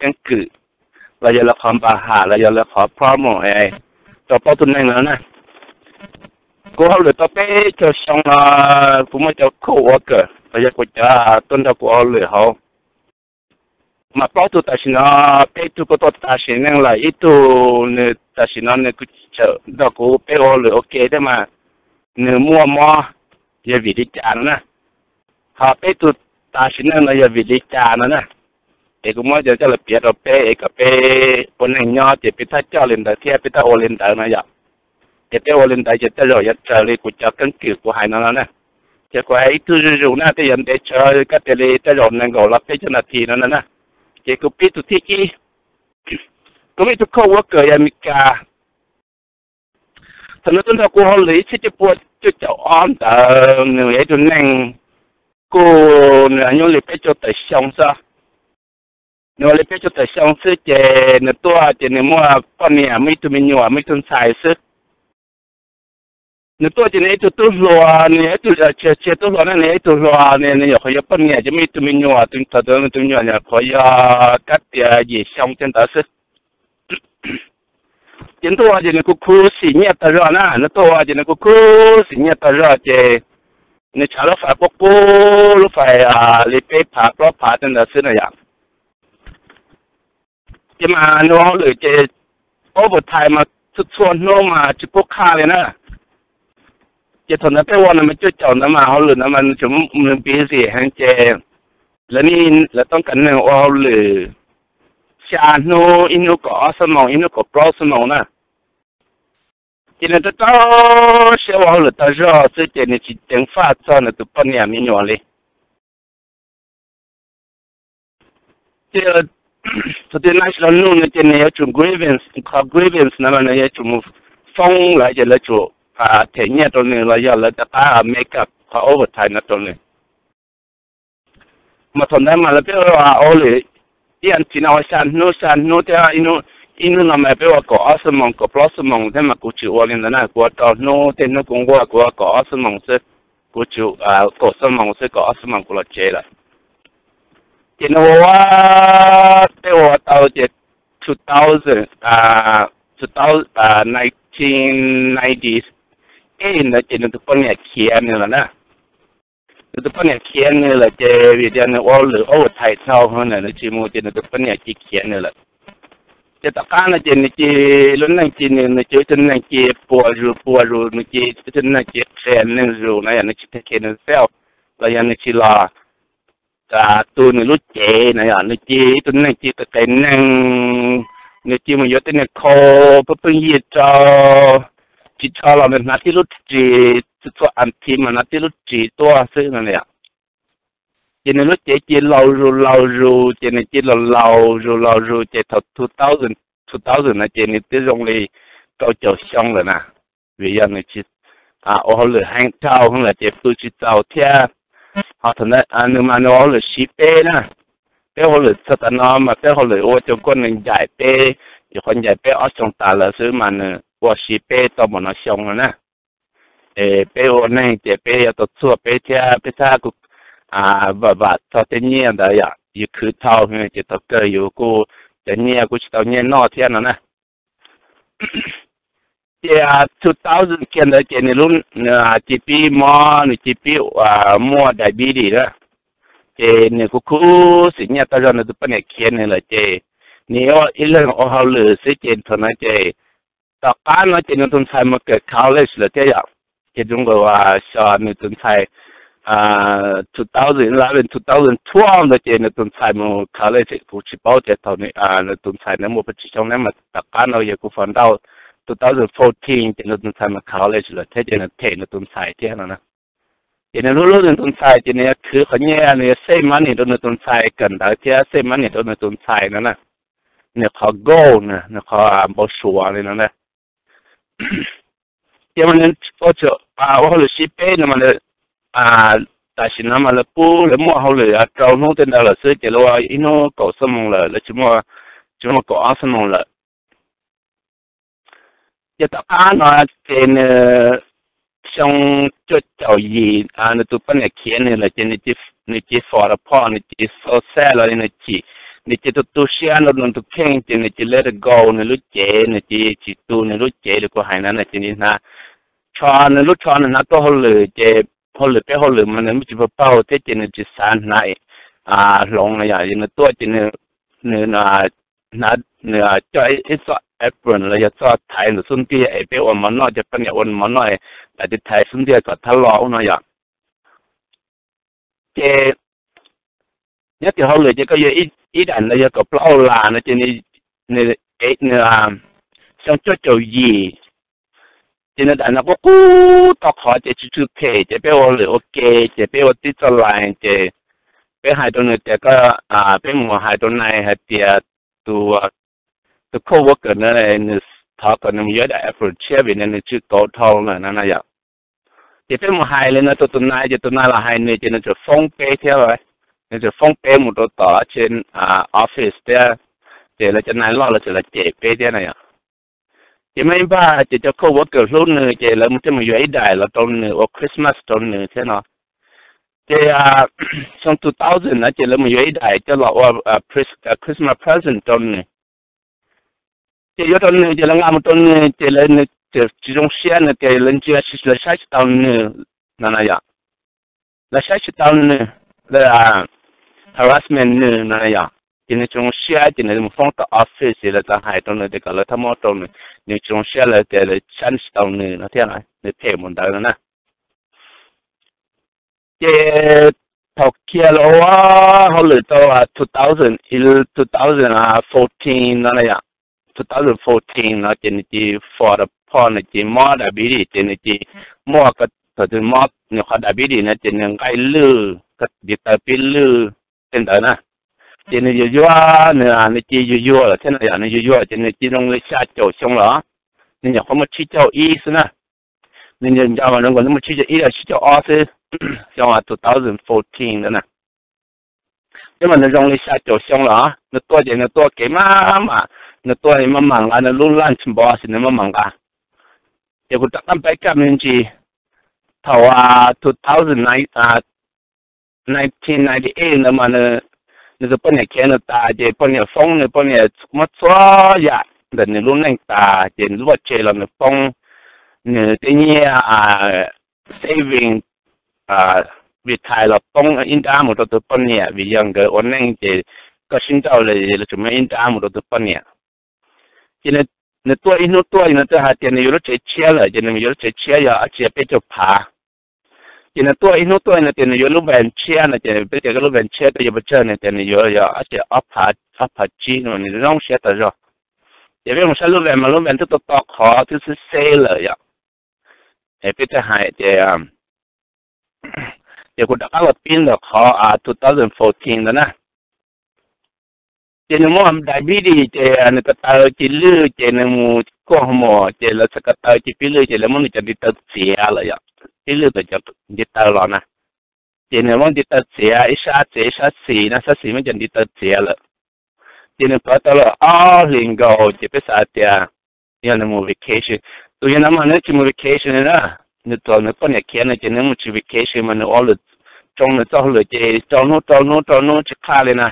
keeb kwm, los yog lawv qhov npa ham los yog lawv qhov problem es rau plaub tug neeg no na. Kuv hauj lwm tau peb caug xyoo no, kuv muaj cov co-worker los yog kuv cov tuaj nrog kuv hauj lwm hauv mas plaub tug tam sim no, peb tug kuj tuaj tas sim neej lawm, ib tug nws tam sim no nws kuj tseem nrog kuv peb ua hauj lwm ok thiab mas nws muaj mob yog vim li cas no na. Ho peb tug tas sim neej no yog vim li cas no na. Ces kuv muab cov coj los piav rau peb es kom peb ua neej nyob ces peb thaj coj li ntawd thiab peb thaj ua li ntawd no yom. Ces peb ua li ntawd ces tej zaum yuav raws li kuv cov keeb kwm kuv hais no no na. Ces kuv hais ib tug zuj zus na, tej yuav ntev tsawv kab tias li tej zaum nees nkaum los peb caug nas this no no na. Ces kuv pib tus thib ib, kuv muaj ib tug co-worker yog Amelikas. Thaum nws tuaj nrog kuv hauj lwm ib txhiab cuaj pua cuaj caum ob ntawd nws yog ib tug neeg kuj nws nyuaj li peb caug tawm xyoo xwb. Nws ua li peb caug tawm xyoo xwb ces nws tuaj ces nws muaj poj niam, muaj ib tug me nyuam, muaj ib tug ntxhais xwb. Nws tuaj ces nws ib tug tub hluas, nws yog ib tug, tsis yog tub hluas na, nws yog ib tug hluas, nws nyuam qhuav yuav poj niam ces muaj ib tug me nyuam, thaum ntawd nws tus me nyuam nyuam qhuav yog kab tias yim xyoo tej ntawd xwb. Ces ntuj ua ces nws kuj khuv xim nyiaj tag zog na, nws tuaj ua ces nws kuj khuv xim nyiaj tag zog ces nws tshav lub fais qub qub, lub fais li peb phav plaub phav tej ntawd xwb na yom. Ces mas nws ua hauj lwm ces overtime mas txhua txhua hnub mas tsis pub qhaj li na. Ces thaum ntawd peb ua no mas cuaj caum ntawd mas hauj lwm ntawd mas nws tseem busy heev ces lawv, lawv toob kas neeg ua hauj lwm xya hnub, ib hnub kaum ob xuab moos, ib hnub kaum plaub xuab moos na. Ces nws rau rau siab ua hauj lwm tag zog xwb ces nws tsis ceev faj txog nws tus poj niam me nyuam li. Ces thaum twg nais los nug nws ces nws yuav tsum grievance, qhov grievance no mas nws yuav tsum mus foob lawv ces lawv tsum them nyiaj rau nws los yog lawv rov qab make up qhov overtime no rau nws. Mas thaum ntawd mas lawv peb ua hauj lwm ib as thiv no ua xya hnub, xya hnub thiab ib hnub no mas peb ua kaum ob xuab moos, kaum plaub xuab moos thiab mas kuv tsis ua li ntawd na, kuv ua rau hnub, tej hnub kuv nquag kuv ua kaum ob xuab moos xwb, kuv tsis, kaum xuab moos xwb, kaum ob xuab moos kuv los tsev lawm. Ces nws ua, peb ua tau ces two thousand, two thousand, nineteen ninety eight ntawd ces nws tus poj niam khiav nws lawm na. Nws tus poj niam khiav nws lawm ces vim tias nws ua lwm overtime dhau heev na nws tsis mus ces nws tus poj niam cia khiav nws lawm. Ces tom qab no ces nws cia lub neej cia nws, nws cia ib tug neeg cia puas zus puas zus, nws cia ib tug neeg cia qia neeg zus na yom, nws tsis take care nws self los yog nws tsis los tu nws lub cev na yom, nws cia ib tug neeg cia qia qia neeg, nws cia mus yuav tej niag khau pheej pheej yig rau, tsis tsho los nws hnav tib lub ris, txhua txhua as thiv mas hnav tib lub ris tuaj xwb no yom. Ces nws lub cev cia laus zus laus zus ces nws cia los laus zus laus zus ces thaum two thousand, two thousand no ces nws twb zoo li rau caum xyoo lawm na. Vim yog nws tsis ua hauj lwm heev dhau heev lawm ces pw tsis txaus thiab. Ho thaum ntawd nws mas nws ua hauj lwm siv peb na, peb ua hauj lwm txog tav no mas peb hauj lwm ua cov kuaj nws ncaim peb, nyuam qhuav ncaim peb ob xyoo tas lawm xwb mas nws ua siv peb tau npaum no xyoo no na. Es peb ua neeg ces peb yuav tau txuag peb thiab peb thiaj vam vam txog tej nyiaj ntawd yom, yus khwv dhau ces thaum kawg yus kuj cov nyiaj kuj tsis tau nyiaj noj thiab no na. Ces two thousand kiag ntawd ces nws lub, nws cia pib mob, nws cia pib muaj diabetes na. Ces nws kuj khuv xim nyiaj tag zog, nws tus poj niam khiav nws lawm ces nws ib leeg ua hauj lwm xwb ces thaum no ces tom qab no ces nws tus ntxhais mus kawm college lawm thiab yom. Ces zoo nkaus xyov nws tus ntxhais two thousand eleven, two thousand twelve ntawd ces nws tus ntxhais mus college, kuv tsis paub tias thaum nws tus ntxhais ntawd muaj pes tsawg xyoo na mas tom qab no yog kuv found out two thousand fourteen ces nws tus ntxhais mus college lawm thiab ces nws them nws tus ntxhais thiab no na. Ces nws hlub hlub nws tus ntxhais ces nws yuav khwv qhov nyiaj, nws yuav save money rau nws tus ntxhais kawm ntawv thiab save money rau nws tus ntxhais no na. Nws qhov goal na, nws qhov npau suav li no na. Ces mas nws ua hauj lwm siv peb no mas tam sim no mas lawv pub lawv muaj hauj lwm rau hnub tej ntawd lawm xwb ces lawv ua ib hnub kaum xuab moos lawm, lawv tsis muaj, tsis muaj kaum ob xuab moos lawm. Ces tom qab no ces nws xyoo cuaj caum yim nws tus poj niam khiav nws lawm ces nws cia fall apart, nws cia so sad los nws chim, nws cia li tu siab rau nws tus kheej ces nws cia li let it go nws lub cev, nws cia li tsis tu nws lub cev li kuv hais na, nws cia li hnav tsho, nws lub tsho nws hnav tuaj hauj lwm ces hauj lwm peb hauj lwm mas nws muaj tsis paug paug thiab ces nws tsis xav hnav hloov no yom, nws tuaj ces nws, nws hnav, nws coj ib txoj apron los yog txoj thaiv ntawm xub ntiag es peb ua mov noj, cov poj niam ua mov noj, lam tiv thaiv xub ntiag kom thab loj ub no yom. Ces nyob tim hauj lwm ces koj yuav ib daim ntawd yog kaum plaub dollar no ces nws, nws, nws xyoo cuaj caum yim, ces nws daim no qub qub tau qhov ces tsis tsw phem ces peb ua hauj lwm ua ke, ces peb ua tib txoj line ces peb hais rau nws tias koj, peb mus hais rau nais hais tias tus, tus co-worker na, nws thov kom nws mus yuav ib daim apron tshiab vim nws tsw kauv dhau lawm no na yom. Ces peb mus hais li no rau tus nais ces tus nais los hais nws ces nws tseem foob peb thiab, nws tseem foob peb mus rau tom tsev office thiab, ces lawv cov nais loj lawv tseem los cem peb thiab na yom. Ces muaj ib npag ces cov co-worker hlub nws ces lawv mus thiaj mus yuav ib daim los rau nws ua Christmas rau nws thiab no. Ces xyoo two thousand na ces lawv mus yuav ib daim coj los ua Christmas present rau nws. Ces yuav rau nws ces lawv nqa mus rau nws ces lawv, nws tseem tsis zoo siab, nws tias lawv ntsia, lawv saib tsis taus nws no na yom. Lawv saib tsis taus nws, lawv harassment nws no na yom. Ces nws tsis zoo siab ces nws mus foob tom office ces lawv txawm hais rau nws tias kom lawv txhob muab rau nws, nws tsis zoo siab, lawv tias lawv saib tsis taus nws no thiab, nws phem mus ntawd no na. Ces thaum kiag los ua hauj lwm tau two thousand, two thousand fourteen no na yom, two thousand fourteen no ces nws cia li fall apart, nws cia li mob diabetes ces nws cia li muaj, thaum twg mob nws qhov diabetes no ces nws nqaij lwj, ntiv taw pib lwj tej ntawd na. Ces nws yuag yuag, nws, nws cia li yuag yuag lawm thiab no yom, nws yuag yuag ces nws cia li zoo li xya caum xyoo lawm, nws nyuam qhuav muaj tsib caug ib xwb na. Nws nco mas zoo nkaus nws muaj tsib caug ib los tsib caug ob xwb, xyoo two thousand fourteen ntawd na. Twb mas nws zoo li xya caum xyoo lawm, nws tuaj ces nws tuaj kev maj mam, nws tuaj maj mam nqa nws lub lunch box nws maj mam nqa. Ces kuv rov qab back up me ntsis, thaum two thousand nineteen ninety eight ntawd mas nws tus poj niam khiav nws tas ces poj niam foob nws, poj niam muab txhua yam ntawm nws lub neej tas ces nws lub vaj tse los nws foob, nws tej nyiaj saving retire los poob ib nrab mus rau tus poj niam vim yog nkawd ua neej ces koj sib nrauj los tseem muaj ib nrab mus rau tus poj niam. Ces nws tuaj ib hnub tuaj nws twb hais tias nws yuav lub tsev tshiab lawm ces nws yuav lub tsev tshiab yog dab tsi peb caug phav. Ces nws tuaj ib hnub tuaj nws tias nws yuav lub van tshiab no ces peb tias koj lub van tshiab koj yuav pes tsawg, nws tias nws yuav yog dab tsi ob phav, ob phav tsib no, nws zoo siab tas zog. Ces peb mus saib lub van mas lub van twb tau to qhov twb xwb xeb lawm yom. Es peb thiaj hais tias, ces kuv rov qab los pib ntawm qhov two thousand fourteen ntawd na. Ces nws muaj diabetes ces nws ko taw cia li lwj ces nws mus kuaj mos ces lawv txawm ko taw cia li pib lwj ces lawv muab nws cov ntiv taw txiav lawm yom, pib lwj tau cov ntiv taw los na. Ces nws muab ntiv taw txiav ib sab, txiav ib sab xis na, sab xis muab cov ntiv taw txiav lawm. Ces nws plhawv tau lawm ob hlis nkaus ces peb xav tias yog nws mus vacation. Tus yawg no mas nws tsis mus vacation li na, nws thaum nws poj niam khiav no ces nws mus tsis vacation mas nws ua lwm, tsoo nws txoj hauj lwm ces rau hnub rau hnub rau hnub tsis qhaj li na.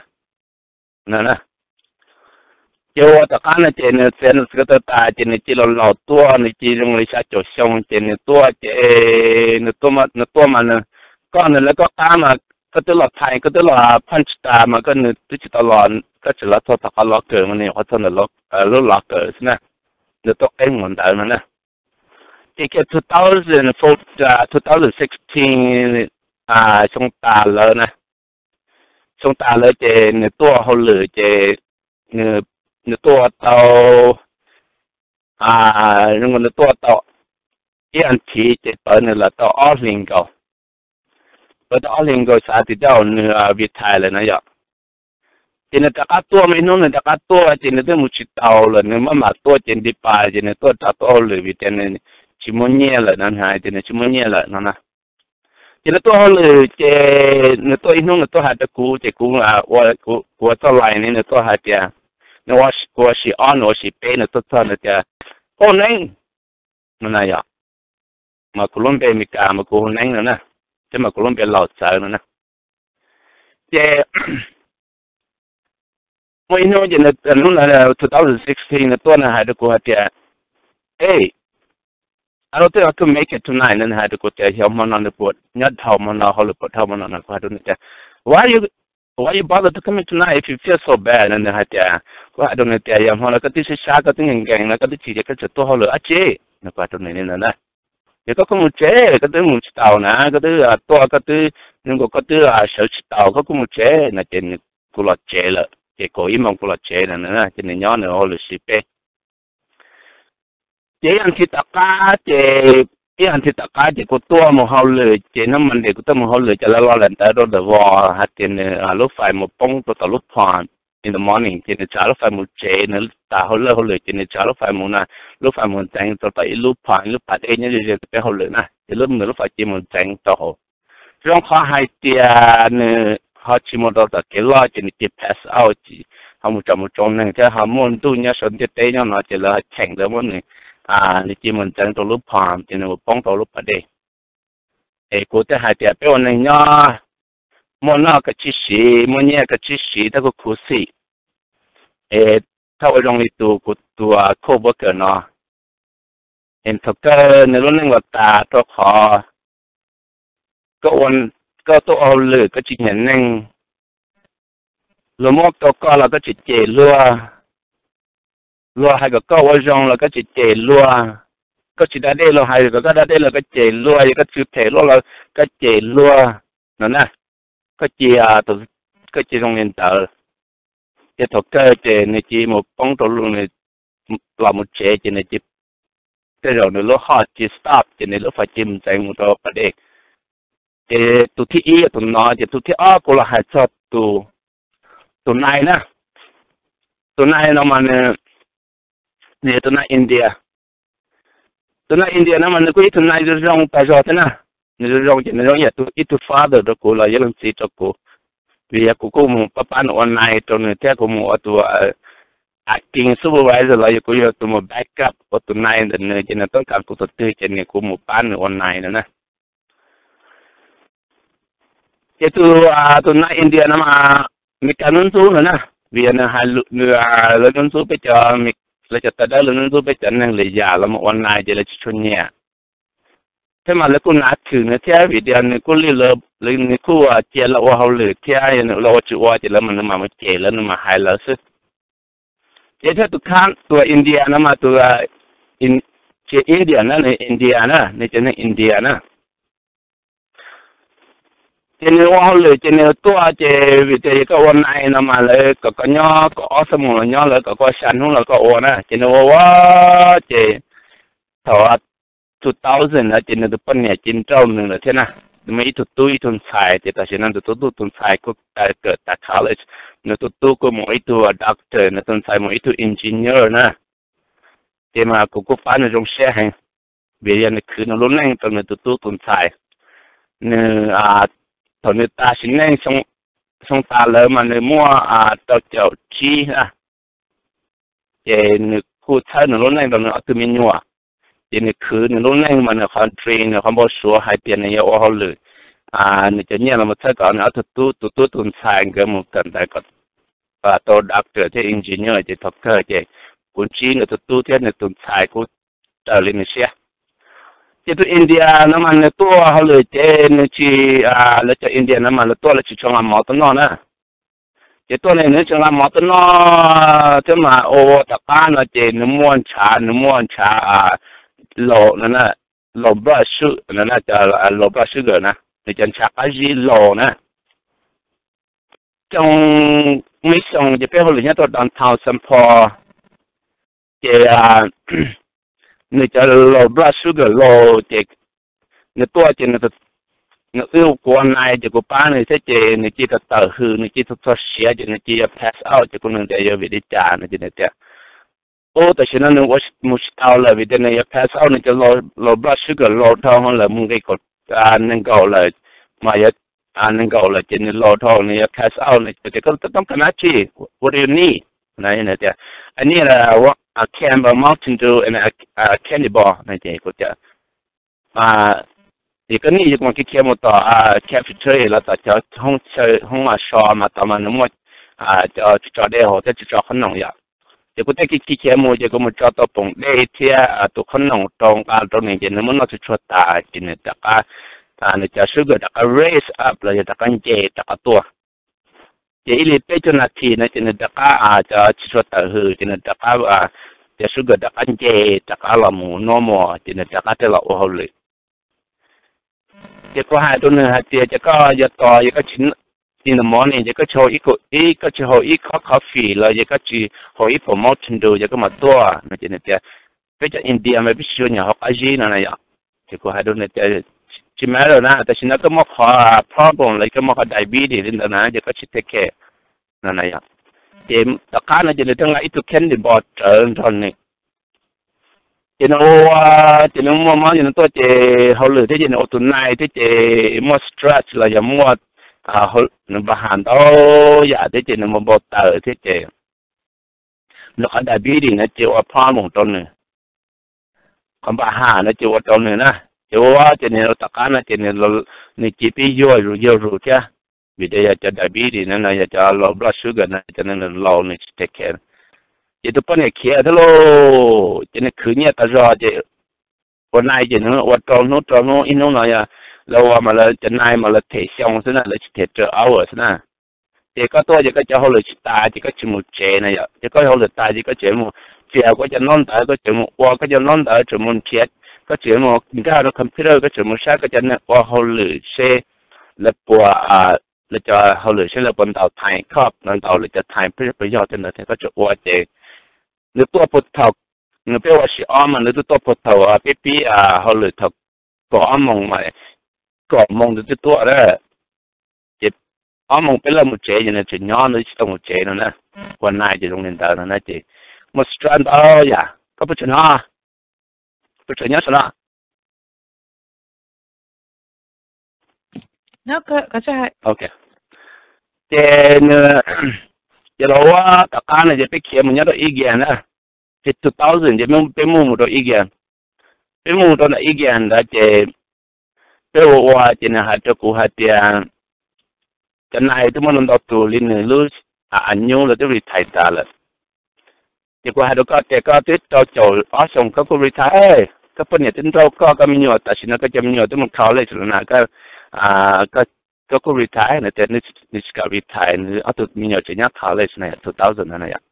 Ces ua tom qab no ces nws txiav nws txiv ko taw tas ces nws cia li laus tuaj, nws cia li zoo li xya caum xyoo ces nws tuaj ces nws tuaj mas nws, koj nws lawv koj qab mas koj twb los thaiv, koj twb los phaj tsis tas mas koj nws twb tsis tau los, koj tseem los txog tom qhov los kawm mas nws nyuam qhuav txog ntawm lub los kawm xwb na. Nws tuaj qeb mus ntawd no na. Ces kiag two thousand four, two thousand sixteen, xyoo tas lawm na, xyoo tas lawm ces nws tuaj hauj lwm ces nws tuaj tau, nws tuaj tau ib as thiv ces pawv nws lawm tau ob hlis nkaus. Pawv tau ob hlis nkaus xav tias tej zaum nws retire lawm no yom. Ces nws rov qab tuaj, muaj ib hnub nws rov qab tuaj ces nws twb mus tsis taus lawm, nws maj mam tuaj ces nti pas ces nws tuaj rov tuaj hauj lwm vim tias nws tsis muaj nyiaj lawm no, hais tias nws tsis muaj nyiaj lawm no na. Ces nws tuaj hauj lwm ces nws tuaj ib hnub nws tuaj hais rau kuv ces kuv, kuv ua txoj lais ne nws tuaj hais tias, nws ua, kuv ua xim ob nws ua xim peb, nws tuaj txog nws tias, Hu Neeb, no na yom. Mas kuv lub npe Amelikas mas kuv hu Neeb no na, thiab mas kuv lub npe Laus txawv no na. Ces Muaj ib hnub ces nws, hnub ntawd two thousand sixteen, nws tuaj nws hais rau kuv hais tias, Hey, I don't think I could make it tonight. Nws hais rau kuv tias xyov hmo no nws puas nyob dhau hmo no, hauj lwm puas dhau hmo no. Kuv hais rau nws tias, Why you, why you bother to come in tonight if you feel so bad? Nws hais tias, kuv hais rau nws tias, Yog hmo no koj twb sib sab, koj twb nkees nkees no, koj twb chim ces koj tseem tuaj hauj lwm dab tsi? Nws, kuv hais rau nws li ntawd na. Ces koj kuj mus tsev, koj twb mus tsis tau na, koj twb tuaj, koj twb, nws, koj twb sawv tsis tau, koj kuj mus tsev no. Ces nws, kuv los tsev lawm, ces kaum ib moos kuv los tsev na, ces nws nyob nws hauj lwm siv peb. Ces ib as thiv tom qab ces, ib as thiv tom qab ces kuv tuaj mus hauj lwm, ces hnub Monday kuv tuaj mus hauj lwm ces lawv los lawm ntawd rau ntawm Vos hais tias nws lub fais mus poob rau tom lub pond in the morning, ces nws tsav lub fais mus tsev, nws tas hauj lwm, hauj lwm ces nws tsav lub fais mus na, lub fais mus ntxeev rau tom ib lub pond, ib lub pas dej nyob ze ze peb hauj lwm na, ces lub, nws lub fais cia mus ntxeev rau hauv. Zoo qhov hais tias nws ho tsis mus rau tom kev loj ces nws cia pass out, ho mus tsom mus tsoo neeg thiab ho muaj ntuj nyob saum ntiaj teb nyob no ces lawv ho cheem lawv muab nws, nws cia mus ntxeev rau lub pond ces nws mus poob rau lub pas dej. Es kuv thiaj hais tias peb ua neeg nyob, muaj noj koj tsis siv, muaj nyiaj koj tsis siv, tab kuj khuv xim. Es txhob ua zoo li tus, kuv tus coworker no. Es thaum kawg nws lub neej los tas rau qhov koj tuaj ua hauj lwm koj tsis nyiam neeg, luag muab rau koj los koj tsis cem luag, luag hais kom koj ua zoo los koj tsis cem luag, koj tsis da dej luag hais kom koj da dej los koj cem luag, yog koj tsw phem luaj los koj cem luag no na. Koj cia, koj cia zoo li ntawd. Ces thaum kawg ces nws cia mus poob rau, nws los mus tsev ces nws cia, tej zaum nws lub heart cia stop ces nws lub fais cia mus ntxeev mus rau pas dej. Ces tus thib ib yog tus no, ces tus thib ob kuv los hais txog tus, tus nai na. Tus nai no mas nws, nws yog tus nai India. Tus nai India no mas nws kuj ib tug nai zoo zoo tag zog thiab na. Nws zoo zoo ces nws zoo ib yam tus, ib tug father rau kuv los yog leej txiv rau kuv, vim yog kuv kuj mus pab pab nws ua nai rau nws thiab kuv mus ua tus acting supervisor los yog kuv yog tus mus back up ua tus nai ntawm nws, ces nws toob kas kuv tus twg ces nws, kuv mus pab nws ua nai no na. Ces tus, tus nai India no mas Meskas ntxub ntxub nws na, vim yog nws hais, nws, lawv ntxub ntxub peb cov, lawv cov tawv dawb, lawv ntxub ntxub peb cov neeg lwm yam los mus ua nai ces lawv tsis tshua nyiam. Thiab mas lawv kuj nav thwm nws thiab vim tias nws kuj li, nws kuj cia lawv ua hauj lwm thiab yog nws los ua tsis ua ces lawv mas, nws mam mus cem lawv, nws mam hais lawv xwb. Ces thiab tus khab, tus India no mas tus, tsis India na, nws India na, nws cov neeg India na. Ces nws ua hauj lwm ces nws tuaj ces vim tias yog koj ua nai no mas lawv kom koj nyob kaum ob xuab moos los nyob, lawv kom koj xya hnub los koj ua na. Ces nws ua ua ces thaum two thousand no ces nws tus poj niam cia nrauj nws lawm thiab na. Nws muaj ib tug tub ib tug ntxhais, ces tam sim no nws tus tub tus ntxhais kuj kawm tas college, nws tus tub kuj mus ib tug doctor, nws tus ntxhais mus ib tug engineer na. Ces mas kuv kuj pab nws zoo siab heev, vim yog nws khwv nws lub neej rau nws tus tub tus ntxhais. Nws, thaum nws tas sim neej xyoo tas lawm mas nws muaj rau caum tsib na. Ces nws kuj txhawb nws lub neej rau nws ob tug me nyuam. Ces nws khwv nws lub neej mas nws qhov dream, nws qhov npau suav hais tias nws yuav ua hauj lwm, nws cov nyiaj los mus txhawb kom nws ob tug tub, tus tub tus ntxhais nkawd mus kawm ntawv kom tau doctor thiab engineer. Ces thaum kawg ces kuv ntsib nws tus tub thiab nws tus ntxhais kuj raws li nws siab. Ces tus India no mas nws tuaj hauj lwm ces nws tsis, lawv cov India no mas lawv tuaj lawv tsis tshua nqa mov tuaj noj na. Ces tuaj ne nws tsis nqa mov tuaj noj thiab mas ua ua tom qab no ces nws muaj ntshav, nws muaj ntshav low, low blood sugar, low blood sugar na, nws cov ntshav qab zib low na. Xyoo, muaj ib xyoo ces peb hauj lwm nyob rau downtown Saint Paul, ces nws cov low blood sugar low ces nws tuaj ces nws, nws wb kuv ua nai ces kuv pab nws thiab ces nws cia tawm tawm hws, nws cia txog txog siav ces nws cia yuav pass out ces kuv nug tias yog vim li cas no ces nws tias, ub, tam sim no nws ua mus tsis tau lawm vim tias nws yuav pass out, nws cov low blood sugar low dhau lawm, mus nqis kaum nees nkaum lawm, mas yuav nees nkaum lawm ces nws low dhau, nws yuav pass out, nws tias koj toob kas dab tsi, what do you need? Tias, I need a can of Mountain Dew and a candy bar no ces kuv tias, ces koj nij, kuv mam khiav khiav mus tom cafeteria los tom cov hoob so mas tom mas nws muaj tso dej haus thiab tso qhob noom yom. Ces kuv thiaj khiav khiav mus ces kuv mus tso tau poom dej thiab tus qhob noom rau nqa rau nws ces nws muab noj tsuag tsuag tas ces nws rov qab, nws cov sugar rov qab raise up los yog rov qab nce rov qab tuaj. Ces ib li peb caug nas this no ces nws rov qab cov tsis tshua tawm hws ces nws rov qab, cov sugar rov qab nce rov qab los mus normal ces nws rov qab thiaj los ua hauj lwm. Ces kuv hais rau nws hais tias ces koj yuav tos yog koj tsis, in the morning ces koj tsis haus ib, koj tsis haus ib khob coffee los yog koj tsis haus ib poom Mountain Dew ces koj mam tuaj no ces nws tias peb cov India mas peb tsis tshua nyiam haus qab zib no na yom. Ces kuv hais rau nws tias tsis matter na, tam sim no koj muaj qhov problem los koj muaj qhov diabetes li ntawd na ces koj tsis take care no na yom. Ces tom qab no ces nws thiaj nqa ib tug candy bar rawv nrog nws. Ces nws ua, ces nws muaj mob ces nws tuaj ces hauj lwm thiab ces nws ua tus nai thiab ces muaj stress los yog muaj, nws npau has ntau yam thiab ces nws mus npau taws thiab ces nws qhov diabetes no ces ua problem rau nws, qhov npau has no ces ua rau nws na. Ces ua ces nws tom qab no ces nws cia pib yuag zus yuag zus thiab, vim tias yog cov diabetes no no yog cov low blood sugar no cov nws laus nws tsis take care. Ces tus poj niam khiav thiab lauj, ces nws khwv nyiaj tas zog ces ua nai ces nws ua rau hnub rau hnub, ib hnub no yog lawv ua mas lawv cov nai mas lawv them xyoo xwb na, lawv tsis them twelve hours xwb na. Ces koj tuaj ces koj cov hauj lwm tsis tas ces koj tsis mus tsev na yom, ces koj hauj lwm tas ces koj tseem mus txiav koj cov ntaub ntawv, koj tseem mus ua koj cov ntaub ntawv, tseem mus nrhiav, koj tseem mus nkag rau computer, koj tseem mus saib koj cov neeg ua hauj lwm seb lawv puas, lawv cov hauj lwm seb lawv puas ntaus time clock, lawv ntaus lawv cov time puas yog tej ntawd thiab koj tseem ua ces nws tuaj puag thaum, nws peb ua shift off mas nws twb tuaj puag thaum peb pib hauj lwm thaum kaum ob moos mas, kaum moos nws twb tuaj na. Ces ob moos peb lawv mus tsev ces nws tseem nyob, nws tsis tau mus tsev no na. Ua nai ces zoo li ntawd no na ces muaj stress ntau yam. Koj puas tseem hnov? Puas tseem nyob saum no? Ok. Ces nws, ces los ua tom qab no ces peb khiav mus nyob rau East Gate na, ces two thousand ces peb mus mus rau East Gate. Peb mus rau ntawm East Gate ntawd ces peb ua ua ces nws hais rau kuv hais tias cov nai twb muaj ntau tus li nws lub, a nyub lawv twb retire tas lawm. Ces kuv hais rau koj tias koj twb rau caum ob xyoos koj kuj retire, koj poj niam twb nrauj koj, koj me nyuam tam sim no koj cov me nyuam twb mus college lawm na, koj kuj retire no tias nws tsis kam retire, nws ob tug me nyuam tseem nyob college na yom, two thousand no na yom.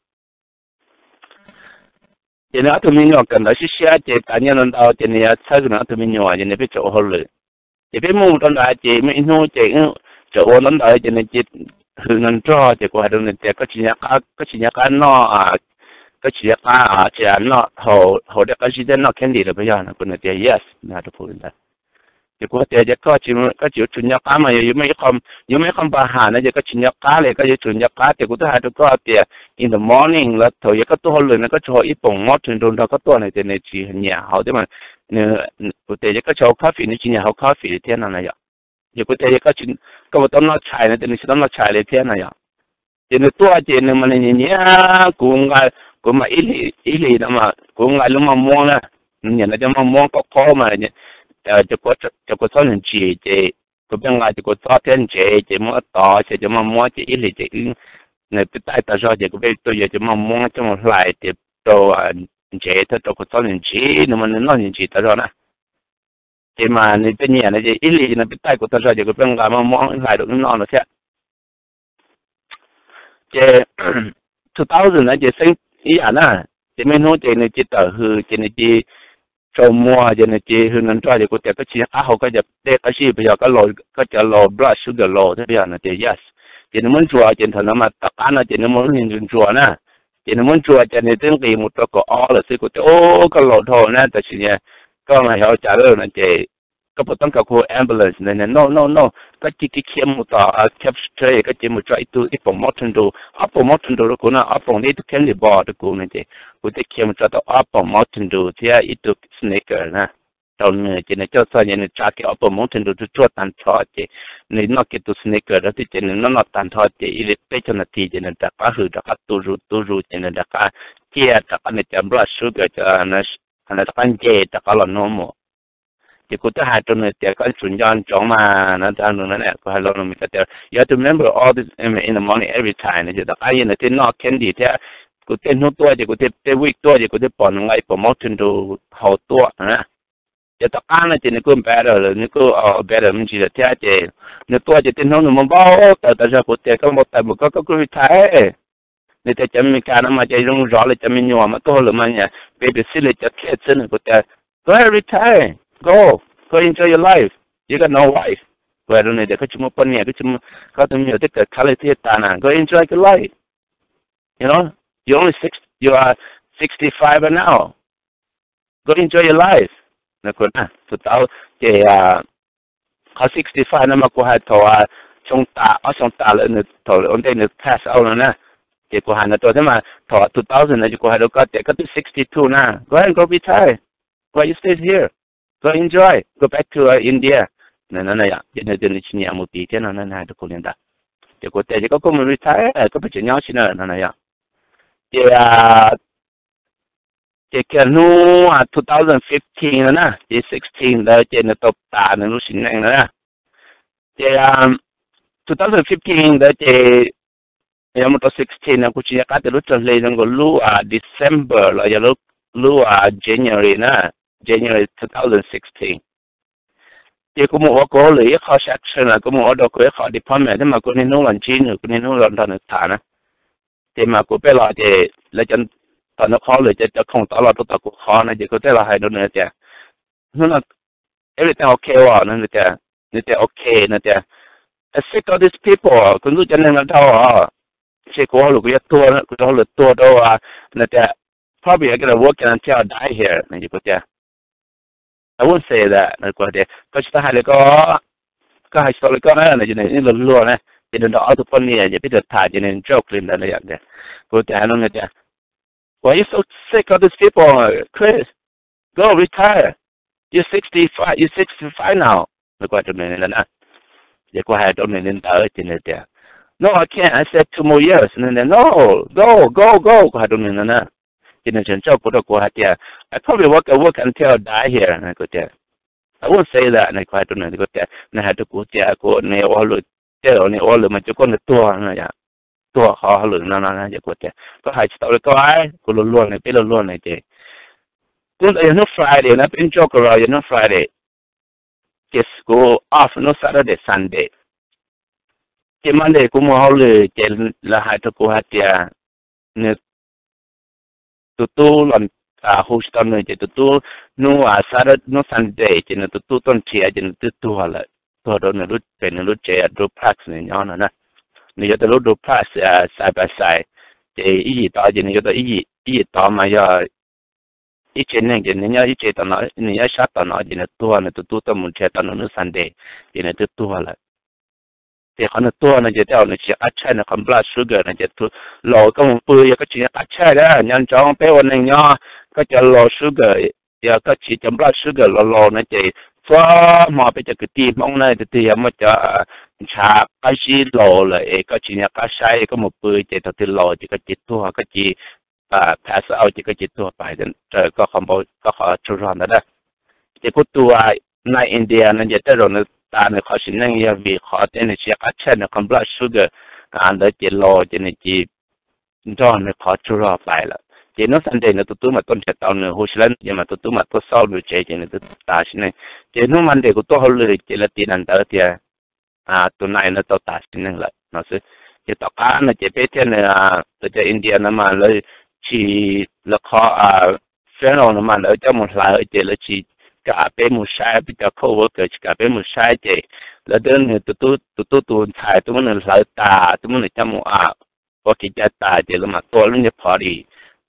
Ces nws ob tug me nyuam kawm ntawv siab siab ces tas nyiaj ntau ntau ces nws yuav txhawb nws ob tug me nyuam ces nws pheej tseem ua hauj lwm. Ces peb mus rau ntawd ces muaj ib hnub ces tseem ua ntawv ntawd ces nws cia hws nrog nrog ces kuv hais rau nws tias koj tsis nco qab, koj tsis nco qab noj, koj tsis nco qab tsis noj, haus dej qab zib thiab noj candy los puas yog no? Kuv nws tias yes, nws hais rau kuv li ntawd. Ces kuv tias ces koj tsis, koj tsis yuav tsum nco qab mas yog yuav muaj ib qho npau has no ces koj tsis nco qab li, koj yuav tsum nco qab tias kuv twb hais rau koj tias in the morning los thaum yog koj tuaj hauj lwm no koj tsuas haus ib poom Mountain Dew nrog koj tuaj no tias nws tsis nyiam haus thiab mas, kuv tias yog koj tsis haus coffee nws tsis nyiam haus coffee li thiab no na yom. Ces kuv tias yog koj puas tau noj tshais no tias nws tsis tau noj tshais li thiab no yom. Ces nws tuaj ces nws mas nws nyiam nyiam kuv nqa, kuv mas ib hlis no mas kuv nqa lub maj muab na, nws nyiam nqa cov maj muab qaub qaub mas cov kua txob ntsim ntsim ces kuv pheej nqa cov kua txob thiab ntsev ces muab tov xyaw cov maj muab ces ib hlis ces wb, nws pib taij tas zog ces kuv pheej tuaj yuav cov maj muab coj mus hlais ces rau ntsev thiab rau kua txob ntsim ntsim, nws mas nws noj ntsim ntsim tas zog na. Ces mas nws pheej nyiam no ces ib hlis ces nws pib taij kuv tas zog ces kuv pheej nqa maj muab hlais rau wb noj no thiab. Ces two thousand na ces xeeb ib yam na, ces muaj ib hnub ces nws cia tawm hws ces nws cia tsaus muag ces nws cia hws nrog nrog ces kuv tias koj tsis nco qab haus koj cov dej qab zib puas yog, koj cov low blood sugar low thiab puas yog no tias yes. Ces nws muab ntsuas ces thaum no mas tom qab no ces nws muaj lub niag ntsuas ntsuas na, ces nws muab ntsuas ces nws twb nqis mus rau kaum ob lawm xwb. Kuv tias o, koj laus dhau na, tam sim no koj mas xyov ua cas lawm no ces koj puas toob kas kuv ambulance no? No no no, koj cia li khiav mus tom cab straight, koj cia li mus tso ib tug ib poom Mountain Dew, ob poom Mountain Dew rau kuv no, ob poom thiab ib tug candy bar rau kuv no ces kuv thiaj khiav mus tso tau ob poom Mountain Dew thiab ib tug Snickers na rau nws ces nws coj txog ces nws tsa kiag ob poom Mountain Dew tsuag tsuag tag nrho ces nws noj kiag tus Snickers rau thiab ces nws noj noj tag nrho ces ib li peb caug nas this ces nws rov qab hws rov qab tu zus tu zus ces nws rov qab ciaj rov qab nws cov blood sugar, nws rov qab nce rov qab los normal. Ces kuv twb hais rau nws tias koj tsum nco ntsoov mas no, kuv hais rau nws tias you have to remember all this in the morning every time no. Ces tom qab nws thiaj noj candy thiab, kuv tej hnub tuaj ces kuv tej week tuaj ces kuv twb pom nws nqa ib pob mountain dew haus tuaj na. Ces tom qab no ces nws kuj better lawm, nws kuj better me ntsis lawm thiab. Ces nws tuaj ces tej hnub nws muaj npau taws tas zog, kuv tias koj npau taws mus koj, koj kuj retire. Nws tias cov Amelikas no mas ces zoo zov li cov me nyuam mas tuaj hauj lwm mas nyiam babysit li cov kids xwb no. Kuv tias go ahead, retire, go, go enjoy your life, you got no wife. Kuv hais rau nws tias koj tsis muaj poj niam, koj tsis muaj, koj tus me nyuam twb kawm college twb tas na, go enjoy your life. You know, you only six, you are sixty five right now, go enjoy your life. Tus tau ces qhov sixty five no mas kuv hais thaum xyoo tas, ob xyoo tas lawm, nws thaum ua ntej nws pass out no na. Ces kuv hais no rau thiab mas thaum two thousand no ces kuv hais rau koj tias koj twb sixty two na, go ahead, go retire, why you stay here, go enjoy, go back to India. Ces nws tias nws tsis nyiam mus tid thiab no, nws hais rau kuv li ntawd. Ces kuv tias ces koj kuj mus retire, koj pheej tseem nyob tsis na no yom. Ces ces kiag hnub two thousand fifteen no na, ces sixteen ntawd ces nws tau tas nws lub sim neej no na. Ces two thousand fifteen ntawd ces yog mus rau sixteen no kuv tsis nco qab tias lub tsawg hli zoo nkaus lub December los yog lub January na, January two thousand sixteen. Ces kuv mus ua kuv hauj lwm ib qho section, kuv mus ua rau kuv ib qho department thiab mas kuv niaj hnub los ntsib nws, kuv niaj hnub los nrog nws tham na. Ces mas kuv peb los ces lawv cov, tom nws qhov hauj lwm ces cov khoom tod los rau tom kuv qhov no ces kuv thiaj los hais rau nws tias hnub no everything okay os no, nws tias, nws tias okay, nws tias I sick of these people, kuv ntxub cov neeg no dhau os. Ntshe kuv hauj lwm kuv yuav tuag, kuv hauj lwm tuag rau, nws tias probably I gotta work until I die here no. Ces kuv tias I won't say that no, kuv tias koj tsis tau hais li ko, koj hais tsis tau li ko na no. Ces nws ib luag luag na, ces nws nrog ob tug poj niam ces peb txawm tham ces nws joke li ntawd na yom. Kuv tias hais rau nws tias why you so sick of these people, Chris, go retire, you sixty five, you sixty five now no, kuv hais rau nws li ntawd na. Ces kuv hais rau nws li ntawd ces nws tias no, I can't, I said two more years no, no, go, go, go, kuv hais rau nws li ntawd na. Ces nws tseem ntsauj kuv rau kuv hais tias I probably work, work until I die here no, kuv tias I won't say that no, kuv hais rau nws, kuv tias nws hais rau kuv tias kuv, nws ua hauj lwm, tej zaum nws ua hauj lwm mas cuaj koj nws tuag no, tuag qhov hauj lwm no no. Ces kuv tias koj hais tsis tau li ko, kuv luag luag nws, peb luag luag nws ces hnub ntawd yog hnub Friday na, peb joke around yog hnub Friday. Ces kuv off hnub Saturday, Sunday. Ces Monday kuv mus hauj lwm ces lawv hais rau kuv hais tias nws, tus tub los hu tsis tau nws ces tus tub hnub, hnub Sunday ces nws tus tub tuaj nrhiav ces nws twb tuag lawm, tuag rau nws lub, pem nws lub tsev duplex nws nyob no na. Nws yuav tau lub duplex side by side, ces ib yim tod ces nws yuav tau ib yim, ib yim tod mas yog ib tsev neeg ces nws nyob ib tsev tom no, nws nyob ib sab tom no ces nws tuag, nws tus tub tuaj mus nrhiav tau nws hnub Sunday ces nws twb tuag lawm. Ces qhov nws tuag no ces tej zaum nws tsis qab tshaij nws qhov blood sugar no ces laus koj mus pw yog koj tsis nco qab tshaij na, nco ntsoov peb ua neeg nyob koj cov low sugar, yog koj tsis cov blood sugar laus laus no ces txhua hmo peb cov kwv tij Hmoob na tus twg yog muaj cov ntshav qab zib laus lawm es koj tsis nco qab saib koj mus pw ces thaum twg laus ces koj cia tuag, koj cia pass out ces koj cia tuag pais raws koj qhov tsaug zog ntawd na. Ces kuv tus nai India no ces tej zaum nws tas nws qhov sim neej yog vim qhov tias nws tsis nco qab tshaij nws qhov blood sugar ntawd ces laus ces nws cia nrog nws qhov tsaug zog pais lawm. Ces hnub Sunday nws tus tub mam tuaj nrhiav tau nws, hu sib laib ces mas tus tub mam tuaj xauj nws tsev ces nws twb tas sim neej. Ces hnub Monday kuv tuaj hauj lwm ces lawv tis nram ntawd tias tus nai no tau tas sim neej lawm no xwb. Ces tom qab no ces peb thiaj nws, lawv cov India no mas lawv tsis, lawv qhov funeral no mas lawv coj mus hlawv ces lawv tsis kam peb mus saib, peb cov coworker tsis kam peb mus saib ces lawv twb, nws tus tub tus ntxhais twb muab nws hlawv tas, twb muab nws coj mus ua kev cai tas ces lawv mam tua lub niag party.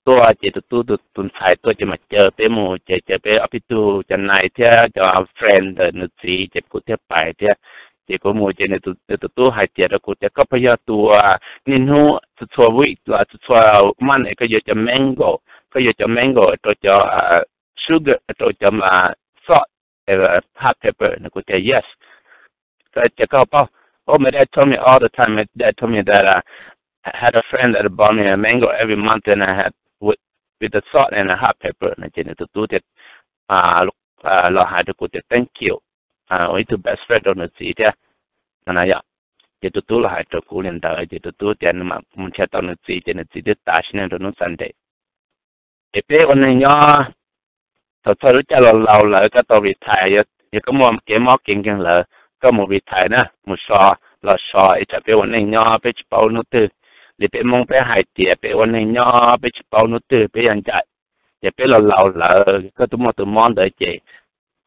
Tuaj ces tus tub tus ntxhais tuaj ces mam caw peb mus, ces caw peb ob peb tug cov nai thiab cov friend ntawm nws txiv ces kuv thiaj pais thiab. Ces kuv mus ces nws tus tub hais tias rau kuv tias koj puas yog tus niaj hnub txhua txhua week los txhua txhua month es koj yuav cov mango, koj yuav cov mango rau cov sugar, rau cov salt, hot pepper no? Kuv tias yes. Ces koj paub, oh, my dad told me all the time, my dad told me that I had a friend that bought me a mango every month and I had with, with the salt and the hot pepper no. Ces nws tus tub tias los hais rau kuv tias thank you, ua ib tug best friend rau nws txiv thiab no na yom. Ces tus tub los hais rau kuv li ntawd ces tus tub tias nws mam mus nrhiav tau nws txiv ces nws txiv twb tas sim neej rau hnub Sunday. Ces peb ua neeg nyob thaum txog lub caij laus laus lawm koj tau retire, yog koj muaj kev mob kev nkeeg lawm koj mus retire na, mus so, los so es tsam peb ua neej nyob peb tsis paub hnub twg. Li peb Hmoob peb hais tias peb ua neeg nyob peb tsis paub hnub twg peb yuav ncaim. Ces peb laus laus lawm koj twb muaj tus mob ntawd ces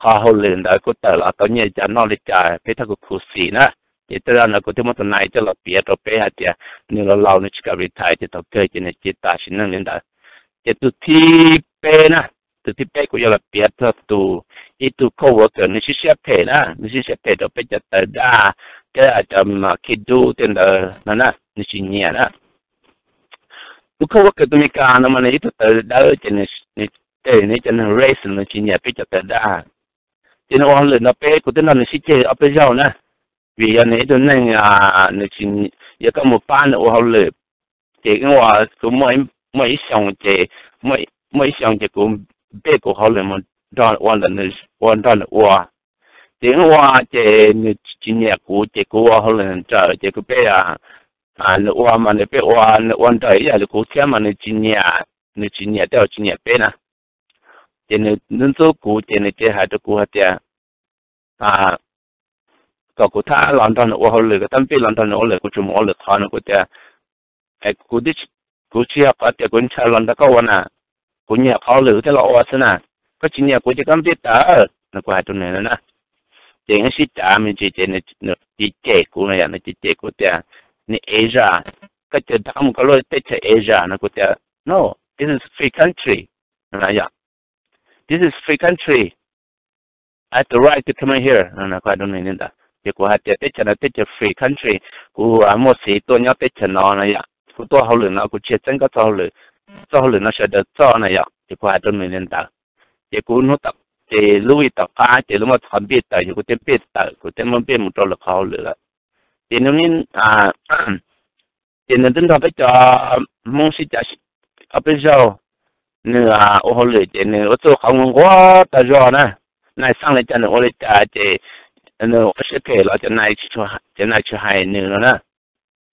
qhov hauj lwm ntawd kuj tawm los tau nyiaj cas noj li cas peb thiaj khuv xim na. Ces tej zaum no kuv thiaj muab tus nai coj los piav rau peb hais tias nws laus laus nws tsis kam retire ces thaum kawg ces nws cia tas sim neej li ntawd. Ces tus thib peb na, tus thib peb kuv yuav los piav txog tus, ib tug coworker nws siab siab phem na, nws siab siab phem rau peb cov tawv daj thiab cov kid dub tej ntawd no na, nws tsis nyiam na. Tus coworker tus Meskas no mas nws ib tug tawv dawb ces nws tej nws cov neeg race nws tsis nyiam peb cov tawv daj. Ces nws ua hauj lwm no peb kuv twb nrog nws sib ceg ob peb zaug na, vim yog nws ib tug neeg, nws tsis, yog koj mus pab nws ua hauj lwm ces ua, kuv muaj ib xyoo ces, muaj ib xyoo ces kuv npej kuv hauj lwm mus nrog ua ntawm nws, ua nrog nws ua. Ces ua ces nws tsis nyiam kuv ces kuv ua hauj lwm nrawm ces kuv peb, nws ua mas nws peb ua, nws ua nrawm ib yam li kuv thiab mas nws tsis nyiam, nws tsis nyiam tej uas tsis nyiam peb na. Ces nws ntxub ntxub kuv ces nws cia hais rau kuv hais tias kom kuv thab los nrog nws ua hauj lwm, kom thab npej los nrog nws ua lwm, kuv tsuas mus ua lwm qhov no. Kuv tias kuv tsis yog qhov tias kuv ntshaw los nrog koj ua na, kuv nyiam qhov lwm thiaj los ua xwb na. Koj tsis nyiam kuv ces koj npej tawm no, kuv hais rau nws na. Ces wb sib cav me ntsis ces nws cia cem kuv no yom, nws cia cem kuv tias nws Asia, koj cia rov qab mus koj lub teb chaws Asia no. Kuv tias no, this is free country, yog this is free country, I have the right to come in here no, kuv hais rau nws li ntawd. Ces kuv hais tias teb chaws no teb chaws free country, kuv muaj xiv tuaj nyob teb chaws no no yom, kuv tuaj hauj lwm no kuv tsis txeeb koj txoj hauj lwm no sawv daws txoj na yom. Ces kuv hais rau nws li ntawd. Ces kuv hnub tom, ces lub vij tom qab ces lub muaj qhov npej tawm ces kuv thiaj npej tawm, kuv thiaj muab npej mus rau lwm qhov hauj lwm lawm. Ces nws, ces nws twb nrog peb cov Hmoob sib cav ob peb zaug, nws ua hauj lwm ces nws ua txuj qhov nquag nquag tag zog na, nai xaj li cas nws ua li cas ces nws ua siab phem los cov nai tsis hais nws no na.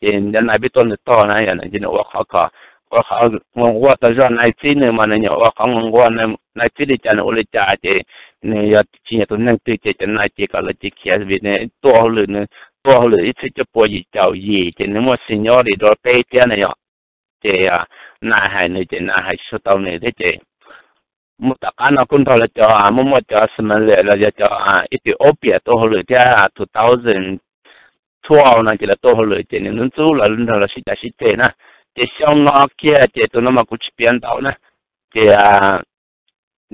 Ces cov nai peb tuaj nws tog na yom, ces nws ua qhov kom, ua qhov nquag nquag tag zog, nai txib nws mas nws nyuam ua qhov nquag nquag, nai txib li cas nws ua li cas ces nws yog tsis nyiam tus neeg twg ces cov nai ces kom lawv cia khiav vim nws tuaj hauj lwm, nws tuaj hauj lwm ib txhiab cuaj pua yim caum yim ces nws muaj seniority dua peb thiab na yom. Ces nai hais nws ces nai hais tsis tau nws thiab ces mus tom qab no kuj nrog lawv cov, muaj muaj cov Somali los yog cov Ethiopia tuaj hauj lwm thiab, two thousand twelve no ces lawv tuaj hauj lwm ces nws ntxub ntxub lawv nrog lawv sib cav sib ceg na. Ces xyoo no kiag ces tus no mas kuv tsis piav ntau na, ces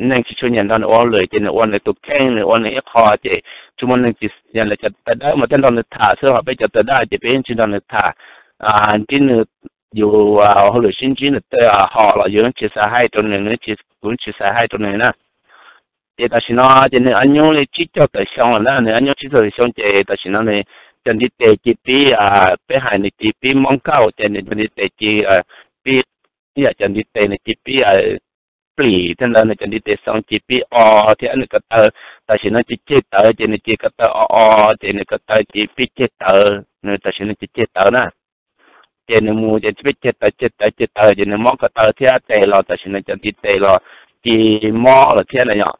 neeg tsis tshua nyiam nrog nws ua hauj lwm ces nws ua nws tus kheej, nws ua nws ib qho ces tsuas muaj neeg tsis, yog lawv cov tawv dawb mas thiaj nrog nws tham xwb, ho peb cov tawv daj ces peb yeej tsis nrog nws tham. Ntsib nws, yus hauj lwm sib ntsib nws tej hom los yus yeej tsis xav hais rau nws, nws, kuv yeej tsis xav hais rau nws na. Ces tam sim no ces nws ab nyuj li tsib caug tawm xyoo lawm na, nws ab nyuj tsib caug tawm xyoo ces tam sim no nws cov ntiv tes cia pib, peb hais nws cia pib mob nkauj ces nws cov ntiv tes cia pib, ib yam cov ntiv tes nws cia pib plim thiab ntawd, nws cov ntiv tes xoo cia pib o thiab nws ko taw tam sim no cia ceg tawv ces nws cia ko taw o o ces nws ko taw cia pib ceg tawv, nws tam sim no cia ceg tawv na. Ces nws mus ces pib ceg tawv ceg tawv ceg tawv ces nws mob ko taw thiab tes los tam sim no cov ntiv tes los cia mob lawm thiab na yom.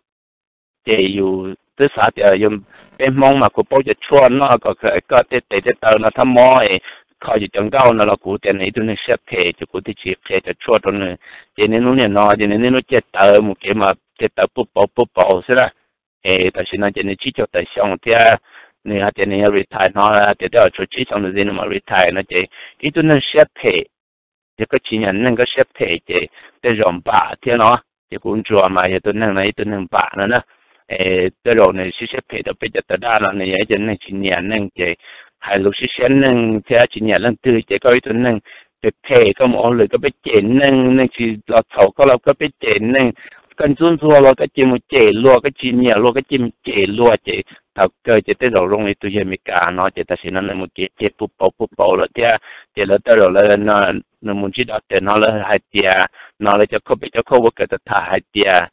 Ces yus twb xav tias yus, peb Hmoob mas kuv paub cov tshuaj noj kom koj tej tes tej taw no thab mob es kho yus cov nkauj no los kuv tias nws ib tug neeg siab phem ces kuv thiaj tsis qhia cov tshuaj rau nws. Ces niaj hnub niaj no ces nws niaj hnub ceg tawv mus kev mas ceg tawv puj pauv puj pauv xwb na. Es tam sim no ces nws tsib caug tawm xyoo thiab, nws hais tias nws yuav retire hnov hais tias twb tshuav tsib xyoo ntxiv nws mam retire no ces ib tug neeg siab phem, yog koj tsis nyiam neeg koj siab phem ces tej zaum npam thiab no. Ces kuv ntsuas mas yog tus neeg no ib tug neeg npam no na. Tej zaum nws siab siab phem rau peb cov tawv daj no nws yog ib tug neeg tsis nyiam neeg ces hais lus siab siab neeg thiab tsis nyiam leej twg ces koj ib tug neeg phem phem koj mus ua hauj lwm koj pheej cem neeg, neeg tsis los txhaum koj los koj pheej cem neeg, koj ntxub ntxuag los koj cia mus cem luag, koj tsis nyiam luag koj cia mus cem luag ces thaum kawg ces tej zaum zoo li tus yawg Amelikas no ces tam sim no nws mus kev ceg puj pauv puj pauv lawm thiab ces lawv tej zaum lawv, nws mus ntsib doctor no lawv hais tias, no lawv cov khoj peb cov khoj worker tham hais tias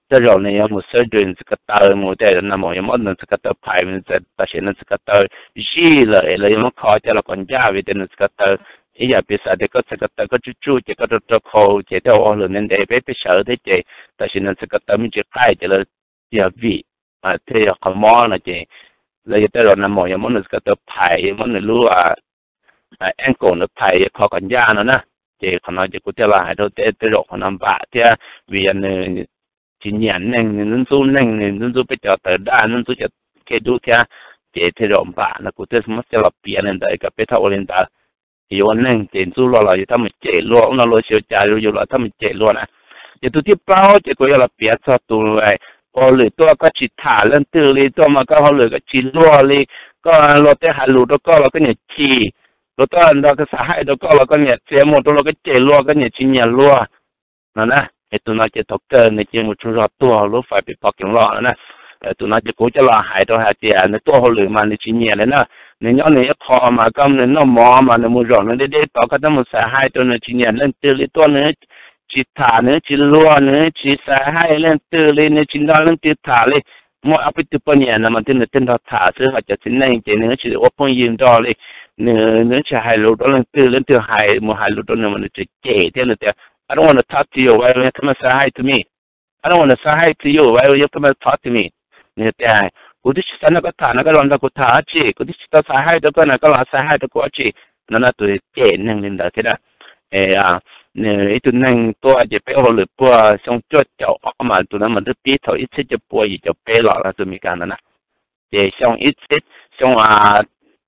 tej zaum nws yuav mus surgery nws txiv ko taw, mus tej nag mus yuav muab nws txiv ko taw phais, tam sim no nws txiv ko taw zij lawm es lawv yuav muab kho coj los kom ncaj vim tias nws txiv ko taw, ib yam piv xam tias koj txiv ko taw koj tsuj tsuj ces koj rau rau khau ces thiaj ua hauj lwm ntev ntev peb peb sawv thiab ces tam sim no nws txiv ko taw me ntsis qaij ces lawv yog vim thiaj yog qhov mob no ces lawv yuav tej zaum nag mus yuav muab nws txiv ko taw phais, yuav muab nws lub ankle nws phais yuav kho kom ncaj no na. Ces qhov no ces kuv thiaj los hais rau tej tej zaum qhov no npam thiab vim yog nws tsis nyiam neeg, nws ntxub ntxub neeg, nws ntxub ntxub peb cov tawv daj, ntxub ntxub cov khej dub thiab, ces tej zaum npam no kuv thiaj muab coj los piav li ntawd kom peb txhob ua li ntawd. Yuav ua neeg ces ntxub luag los yus txhob mus cem luag, ub no luag xyov cas yus los txhob mus cem luag na. Ces tus thib plaub ces kuv yuav los piav txog tus ua hauj lwm tuaj koj tsis tham leej twg li, tuaj mas koj hauj lwm koj tsis luag li, koj luag tej hais lus rau koj los koj niam chim, luag tuaj nrog koj xav hais rau koj los koj niam txiav mus rau luag, koj cem luag koj niam tsis nyiam luag no na. Es tus no ces thaum kawg nws cia mus tsaug zog tuag lub fais pem pom kees loj no na. Tus no ces kuv coj los hais rau hais tias nws tuaj hauj lwm mas nws tsis nyiam li na. Nws nyob nws ib qho mas koj nws noj mov mas nws mus zaum nws deb deb tod, koj twb mus xav hais rau nws tsis nyiam leej twg li, tuaj nws tsis tham, nws tsis luag, nws tsis xav hais leej twg li, nws tsis nrog leej twg tham li. Muaj ob peb tug poj niam no mas twb nws thiaj nrog tham xwb, ho cov txiv neej ces nws tsis ua phooj ywg nrog li. Nws nws tsis hais lus rau leej twg, leej twg hais mus hais lus rau nws mas nws tseem cem thiab nws tias, I don't want to talk to you, why you come and say hi to me? I don't want to say hi to you, why you come and talk to me? Nws tias, kuv twb tsis xav nrog koj tham no koj los nrog kuv tham dab tsi, kuv twb tsis tau xav hais rau koj no koj los xav hais rau kuv dab tsi? No na, tus cem neeg li ntawd thiab na. Ib tug neeg tuaj ces peb ua hauj lwm puag xyoo cuaj caum ob mas tus no mas twb pib thaum ib txhiab cuaj pua yim caum peb los tus Mes Kas ntawd na. Ces xyoo ib txhiab, xyoo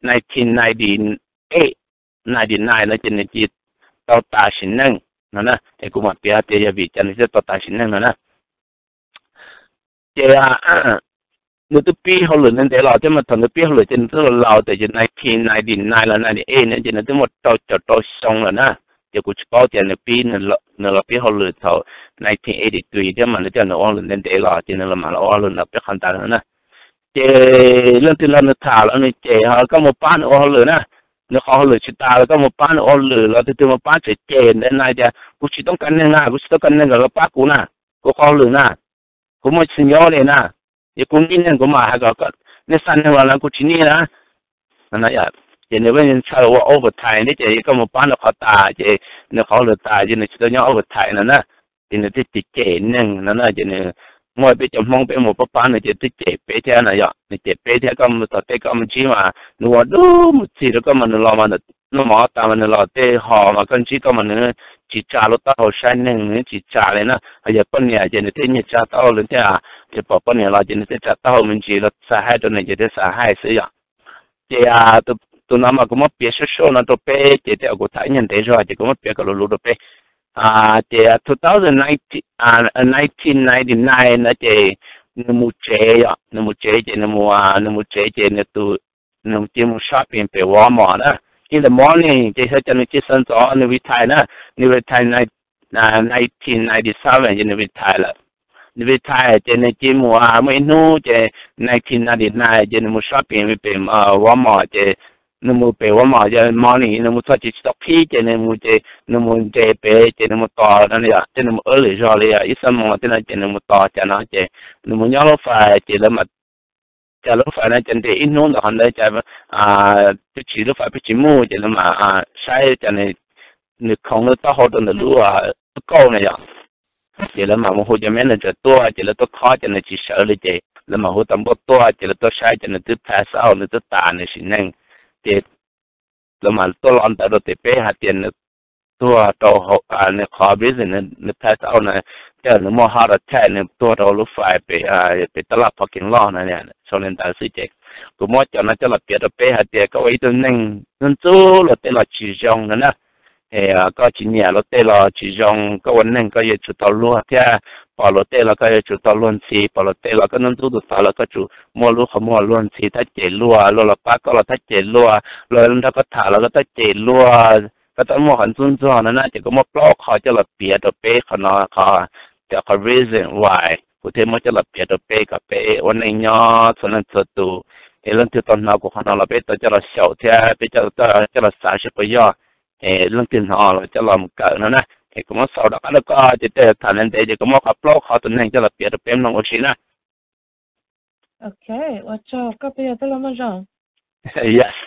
nineteen ninety eight, ninety nine no ces nws cia tau tas sim neej no na. Es kuv mam piav tias yog vim cas nws thiaj tau tas sim neej no na. Ces nws twb pib hauj lwm ntev ntev los thiab mas thaum nws pib hauj lwm ces nws twb laus laus tias nineteen ninety nine los ninety eight no ces nws twb muaj rau caum rau xyoo lawm na. Ces kuv tsis paub tias nws pib, nws los pib hauj lwm thaum nineteen eighty three thiab mas nws coj nws ua hauj lwm ntev ntev los ces nws los mam los ua hauj lwm ntawm peb qhov ntawd no na. Ces leej twg nrog nws tham los nws cem, ho koj mus pab nws ua hauj lwm na, nws qhov hauj lwm tsis tas los koj mus pab nws ua hauj lwm los tus twg mus pab tseem cem ntawd na, tias kuv tsis toob kas neeg na, kuv tsis toob kas neeg kom koj pab kuv na, kuv qhov hauj lwm na, kuv muaj tsis nyob li na, yog kuv nij neeg kuv mam hais kom nej xa neeg los no kuv tsis nij na. Ces nws ntshaw ua overtime thiab ces koj mus pab nws qhov tas ces nws qhov hauj lwm tas ces nws tsis tau nyob overtime no na. Ces nws thiaj cem cem neeg no na, ces nws muaj peb cov Hmoob peb mus pab pab nws ces twb cem peb thiab no yom, nws cem peb thiab, koj mus tom tej koj mus ntsib mas nws ua dub mus txig rau koj mas nws los mas noj mov tas mas nws los tej ho mas koj ntsib koj mas nws tsis tsa lub taub hau saib neeg, nws tsis tsa li na. Ho yog poj niam ces nws thiaj nyiag tsa taub hau li thiab, ces pom poj niam los ces nws thiaj tsa taub hau me ntsis los xav hais rau nws ces thiaj xav hais xwb yom. Ces tus no mas kuv muab piav sab sab no rau peb ces tej uas kuv tham ib nyuag ntev zog ces kuv muab piav kom luv luv rau peb. Ces two thousand nineteen, nineteen ninety nine no ces nws mus tsev yom, nws mus tsev ces nws mus, nws mus tsev ces nws tus, nws cia mus shopping pem Walmart na. In the morning ces xyov cas nws cia sawv ntxov nws retire na, nws retire nineteen ninety seven ces nws retire lawm. Nws retire ces nws cia mus, muaj ib hnub ces nineteen ninety nine ces nws mus shopping pem Walmart ces nws mus pem Walmart ces morning nws mus txog ces tsis tau qhib ces nws mus ces nws mus nres pem ces nws mus tos no yom, ces nws mus early zog li ib xuab moos thiab no ces nws mus tos cas no ces nws mus nyob lub fais ces lawv mam, cas lub fais no ces nres ib hnub ntawm qhov ntawd cas peb tsis, lub fais peb tsis muaj ces lawv mam saib cas nws khoov lub taub hau rau ntawm lub, lub kauj na yom. Ces lawv mam mus hu cov manager tuaj ces lawv tuaj khob ces nws tsis sawv li ces lawv mam hu tau npauj tuaj ces lawv tuaj saib ces nws twb pass out, nws twb tas nws sim neej. Ces lawv mam tuaj lo ntawv rau tias peb hais tias nws tuag rau, nws qhov reason nws pass out na, ces nws muaj heart attack, nws tuag rau lub fais pem, pem tab laj parking lot no, sau li ntawd xwb ces kuv muab cov no coj los piav rau peb hais tias koj ua ib tug neeg ntxub luag tej los tsis zoo no na. Koj tsis nyiam luag tej los tsis zoo, koj ua neeg koj yuav tsum tau luag thiab, pom luag tej los koj yuav tsum tau luag ntxhi, pom luag tej los koj ntxub ntxub tus tod los koj tsum muaj lub qhov muag luag ntxhi, thab cem luag, luag los pab koj los thab cem luag, luag nrog koj tham los koj thab cem luag, koj txhob muaj qhov ntxub ntxog no na. Ces kuv muab plaub qho coj los piav rau peb qhov no, qhov, cov qhov reason why kuv thiaj muab coj los piav rau peb kom peb ua neej nyob txhua leej txhua tus. Es leej twg tau hnov kuv qhov no los peb tau coj los xyaum thiab peb coj los xav seb puas yog, es leej twg hnov los coj los mus kawm no na. Es kuv muab xaus rov qab rau koj ces tej tham ntev ntev ces kuv muab qhov plaub qhov tus neeg coj los piav rau peb mloog ua si na. Ok, ua tsaug koj, peb yog tij laug Muaj Zoo. Yes.